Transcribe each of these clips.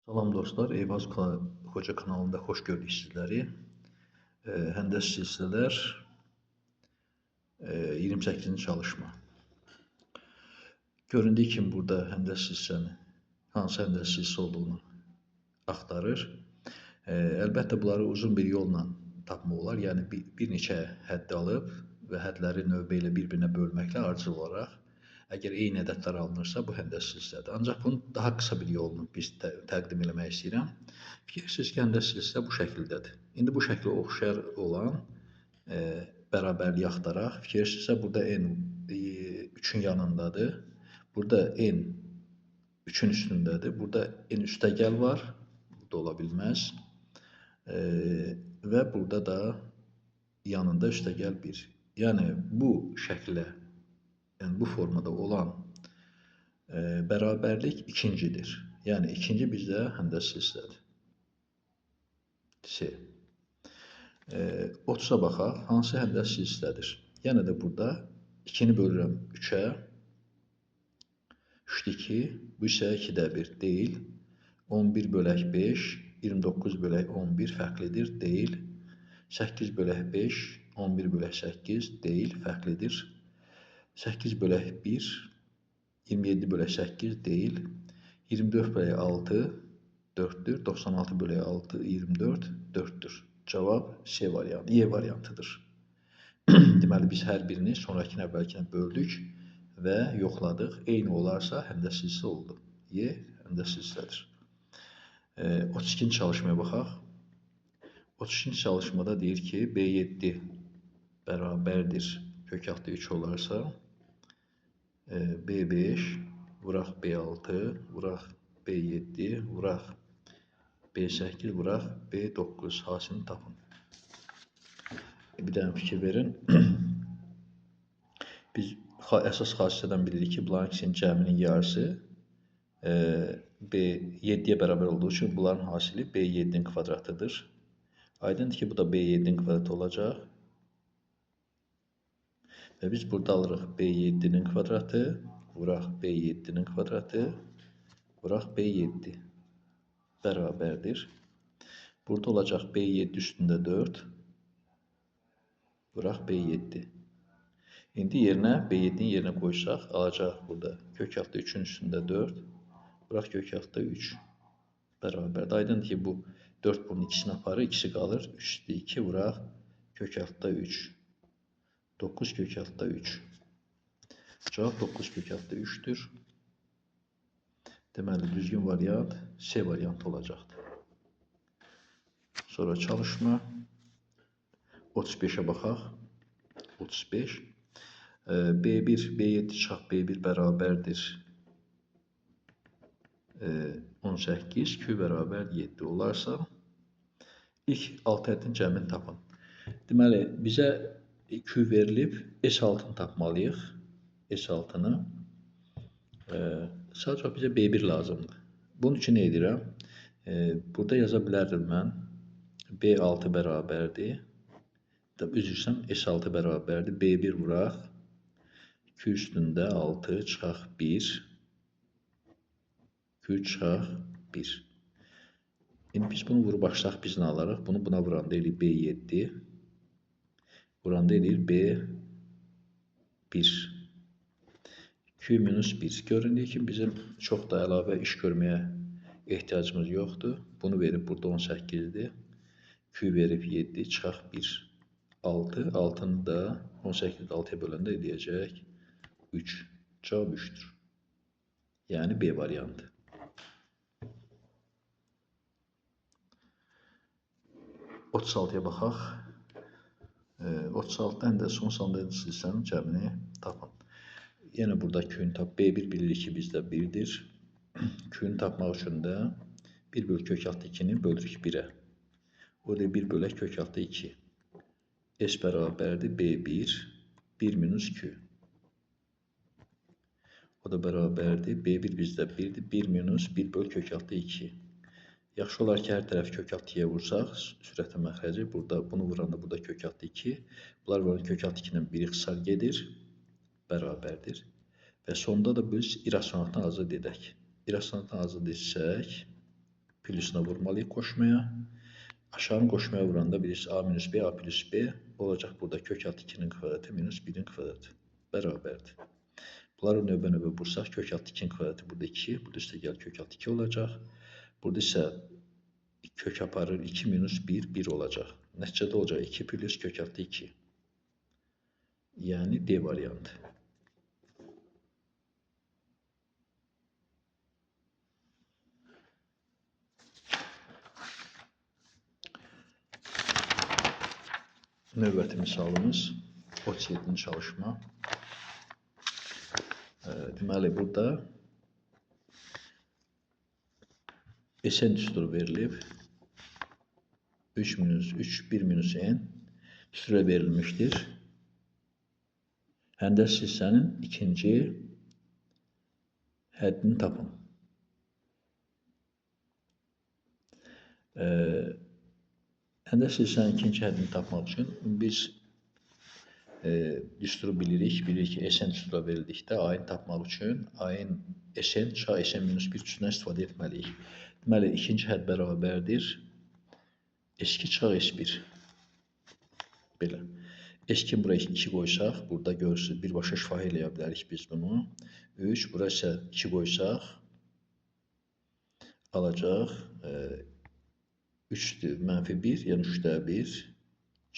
Salam dostlar, Eyvaz Hoca kanalında xoş gördük sizləri. Həndəs silsilələr 28-ci çalışma. Göründüyü kimi burada həndəs silsiləni, hansı həndəs silsilə olduğunu axtarır. Əlbəttə bunları uzun bir yolla tapmaq olar. Yəni bir neçə həddi alıb və hədləri növbə ilə bir-birinə bölməklə ardıcıl olaraq əgər eyni ədədlər alınırsa, bu həndəs silsilədir. Ancaq bunun daha qısa bir yolunu biz təqdim eləmək istəyirəm. Fikirləşirsiniz ki, həndəs silsilə bu şəkildədir. İndi bu şəklə oxşar olan bərabərliyi axtaraq. Fikirləşirsinizsə, burada n 3-ün yanındadır. Burada n 3-ün üstündədir. Burada n üstəgəl var. Burada ola bilməz. Və burada da yanında üstəgəl 1. Yəni, bu şəklə, yəni bu formada olan bərabərlik ikincidir. Yəni ikinci bizdə həndəs silsilədir. C. 30-a baxaq. Hansı həndəs silsilədir? Yenə də burada 2-ni bölürəm 3-ə. 3-də 2. Bu isə 2-də 1 deyil. 11 bölək 5, 29 bölək 11 fərqlidir, deyil. 8 bölək 5, 11 bölək 8 deyil, fərqlidir. 8 bölək 1, 27 bölək 8 deyil. 24 bölək 6, 4-dür. 96 bölək 6, 24, 4-dür. Cavab C variantı, Y variantıdır. Deməli, biz hər birini sonrakini əvvəlkinə böldük və yoxladıq. Eyni olarsa, həndəs silsilə oldu. Y həndəs silsilədir. 32-ci çalışmaya baxaq. 32-ci çalışmada deyir ki, B7 bərabərdir kök altı 3 olarsa, B5 vuraq B6, vuraq B7, vuraq B8, vuraq B9 hasilini tapın. Bir dənə fikir verin. Biz əsas xassədən bilirik ki, bunların ikisinin cəminin yarısı B7-yə bərabər olduğu üçün bunların hasili B7-nin kvadratıdır. Aydındır ki, bu da B7-nin kvadratı olacaq. Və biz burada alırıq B7-nin kvadratı, vuraq B7-nin kvadratı, vuraq B7 bərabərdir. Burada olacaq B7 üstündə 4, vuraq B7. İndi yerinə, B7-nin yerinə qoysaq, alacaq burada kök altı 3-ün üstündə 4, vuraq kök altı 3 bərabərdir. Aydındır ki, bu 4 bunun ikisini aparır, ikisi qalır. 3 üstü 2 vuraq kök altı 3. 9 kök altı 3. Cavab 9 kök altı 3-dür. Deməli, düzgün variant C variantı olacaqdır. Sonra çalışma. 35-ə baxaq. 35. B1, B7 çıxaq B1 bərabərdir 18, Q bərabər 7 olarsa, ilk 6 ədədin cəmini tapın. Deməli, bizə Q verilib, S6-nı tapmalıyıq. S6-nı. Sadəcə bizə B1 lazımdır. Bunun üçün nə edirəm? Burada yaza bilərdim mən. B6 bərabərdir. Üzr istəyirəm, S6 bərabərdir. B1 vuraq. Q üstündə 6 çıxaq 1. Q çıxaq 1. İndi biz bunu vurub açsaq biz nə alarıq? Bunu buna vuranda eləyir B7. Vuranda eləyir B1. Q minus 1. Göründüyü kimi bizim çox da əlavə iş görməyə ehtiyacımız yoxdur. Bunu verib burada 18-dir. Q verib 7, çıxaq 1. 6. 6-nı da 18-i 6-ya böləndə eləyəcək 3. Cavab 3-dür. Yəni B variantı. 36-ya baxaq. 36-dan da son sanda silsilənin cəmini tapın. Yenə burada Q-ni tap. B1 bilirik ki, bizdə 1-dir. Q-ni tapmaq üçün də 1 bölü kök altı 2-ni bölürük 1-ə. O da 1 bölək kök altı 2. S bərabərdir B1, 1 minus Q. O da bərabərdir. B1 bizdə 1-dir. 1 minus 1 bölü kök altı 2. Yaxşı olar ki, hər tərəf kök altı 2-yə vursaq, sürətin məxrəci burada, bunu vuranda burada kök altı 2. Bunlar vuranda kök altı 2-dən 1 ixtisar gedir, bərabərdir. Və sonda da biz irrasionallıqdan azad edək. İrrasionallıqdan azad etsək, Plusuna vurmalıyıq qoşmaya. Aşağını qoşmaya vuranda bilirsiniz A minus B, A plus B olacaq burada kök altı 2-nin kvadratı minus 1-in kvadratı bərabərdir. Bunları növbə-növbə vursaq kök altı 2-nin kvadratı burada 2, burada üstə gəl kök altı 2 olacaq. Burada isə kök aparır 2 minus 1, 1 olacaq. Nəticədə olacaq 2 plus kök altı 2. Yəni D variantı. Növbəti misalımız 37-ci çalışma. Deməli, burada SN düsturu verilib. 3 minus 3, 1 minus N düsturu verilmişdir. Həndəs hissənin ikinci həddini tapın. Həndəs hissənin ikinci həddini tapmaq üçün biz düsturu bilirik. Bilirik ki, SN düstura verildikdə A-nı tapmaq üçün A-nın SN çıxaq SN minus 1 düsturundan istifadə etməliyik. Deməli, ikinci hədd bərabərdir. S2 çıxaq S1. Belə. S2 buraya 2 qoysaq, burada görürsünüz, birbaşa şifahi eləyə bilərik biz bunu. 3, bura isə 2 qoysaq, alacaq 3-dür, mənfi 1, yəni 3-də 1,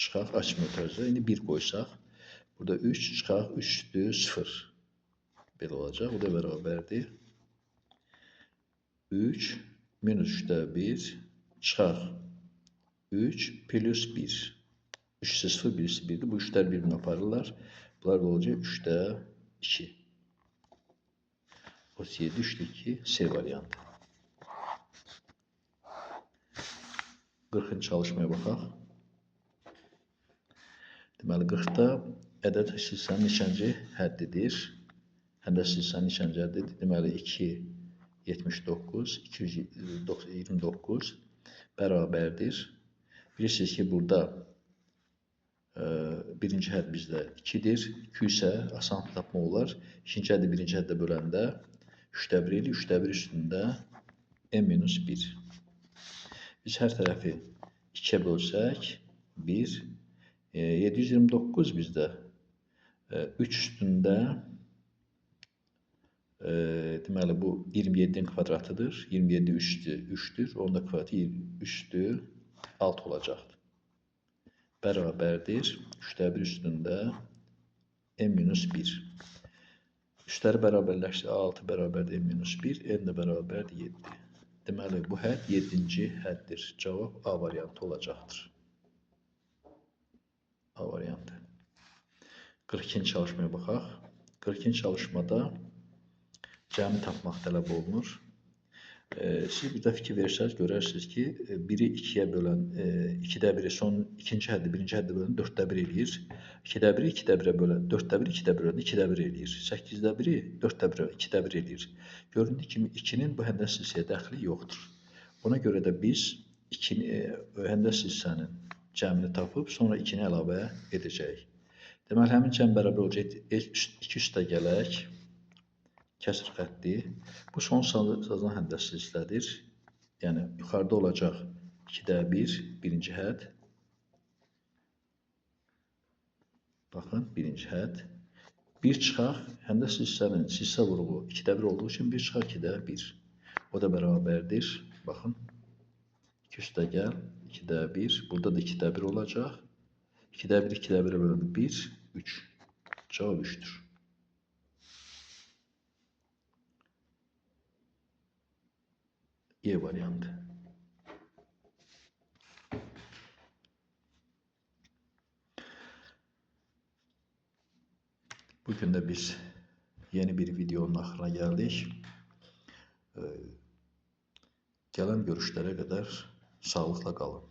çıxaq, açmıyor tərzdə. İndi 1 qoysaq, burada 3, çıxaq, 3-dür, 0. Belə olacaq, o da bərabərdir. 3, minus 3-də 1, çıxaq, 3, plus 1. 3 isə 0, birisi 1-dir. Bu 3-lər bir-birini aparırlar. Bunlar da olacaq 3-də 2. 37, 3-də 2, C variantı. 40-cı çalışmaya baxaq. Deməli, 40-da ədəd hissənin neçənci həddidir? Həndəs hissənin neçənci həddidir? Deməli, 2, 79, 229 bərabərdir. Bilirsiniz ki, burada birinci hədd bizdə 2-dir. 2 isə asan tapmaq olar. İkinci həddi birinci həddə böləndə 3-də 1 eləyir. 3-də 1 üstündə n minus 1. Biz hər tərəfi 2-yə bölsək, 1, 729 bizdə 3 üstündə, deməli bu 27-nin kvadratıdır. 27 3-dür, onun da kvadratı 3-dür, 6 olacaqdır. Bərabərdir, 3-də 1 üstündə n minus 1. Üstləri bərabərləşdir, 6 bərabərdir n minus 1, n də bərabərdir 7. Deməli, bu hədd 7-ci həddir. Cavab A variantı olacaqdır. A variantı. 42-ci çalışmaya baxaq. 42-ci çalışmada cəmi tapmaq tələb olunur. Siz bir də fikir versəniz, görərsiniz ki, 1-i 2-yə bölən, 2-də 1-i son ikinci həddi, birinci həddi bölən 4-də 1 eləyir. 2-də 1-i 2-də 1-ə bölən, 4-də 1-i 2-də 1-ə bölən 2-də 1 eləyir. 8-də 1-i 4-də 1-ə 2-də 1 eləyir. Göründüyü kimi 2-nin bu həndəs hissəyə dəxli yoxdur. Ona görə də biz həndəs hissənin cəmini tapıb, sonra 2-ni əlavə edəcəyik. Deməli, həmin cəm bərabər olacaq 2 üstə gələk. Kəsr xətti. Bu son sazan həndəs hissədir. Yəni, yuxarıda olacaq 2-də 1, birinci hədd. Baxın, birinci hədd. 1 çıxaq, həndəs hissənin hissə vurğu 2-də 1 olduğu üçün 1 çıxaq 2-də 1. O da bərabərdir. Baxın, 2 üstə gəl, 2-də 1. Burada da 2-də 1 olacaq. 2-də 1, 2-də 1-ə bölündü 1, 3. Cavab 3-dür. E variantı. Bugün de biz yeni bir videonun axırına geldik. Gələn görüşlərə qədər sağlıqla qalın.